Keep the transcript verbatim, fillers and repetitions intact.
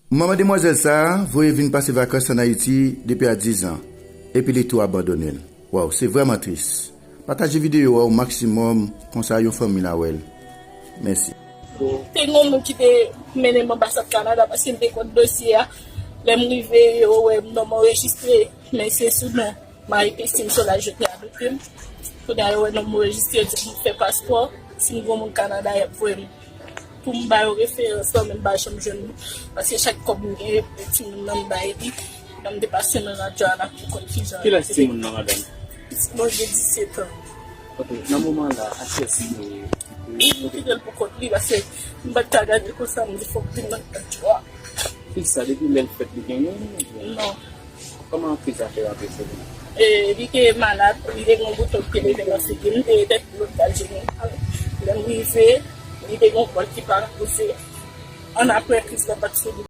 Manman demwazèl sa a voye vin pase vakans ann Ayiti depi a diz an, epi li tou abandone l. Waw, se vrèman tris. Pataje videyo a o maksimòm, konsa yon fanmi la wè l. Mèsi. Te gen yon moun ki te mennen m anbasad Kanada paske m te kont dosye a. Lè m rive, yo wè m non m anrejistre, men se sou non Marie Christine Solage yo te adopte m. Kounye a, yo wè non m anrejistre, yo di pou m fè paspò. Si m gen yon moun Kanada, y ap voye m. Pou m ba yo referans lan, men m pa janm jwenn li. Paske chak kòb m genyen pou timoun nan, m bay li. Lè m te pase nan radyo a la pou konn kijan. Kilès timoun nan, madanm? Pitit mwen gen disèt an. Ok, nan moman la, a kiyès li ye? Li, nou kite l pou kont li, paske m pa t ka gade l konsa, m di fòk vin nan radyo a. Fi sa, depi lè l fèt, li gen moun oubyen? Non. Kòman kriz la fè rantre sou li? E, li te malad, li te gen yon bouton ki te leve nan figi l, m te tèt lopital jeneral. Lè m rive, li te gen yon kòl ki pa repoze. Annapre, kriz la bat sou li.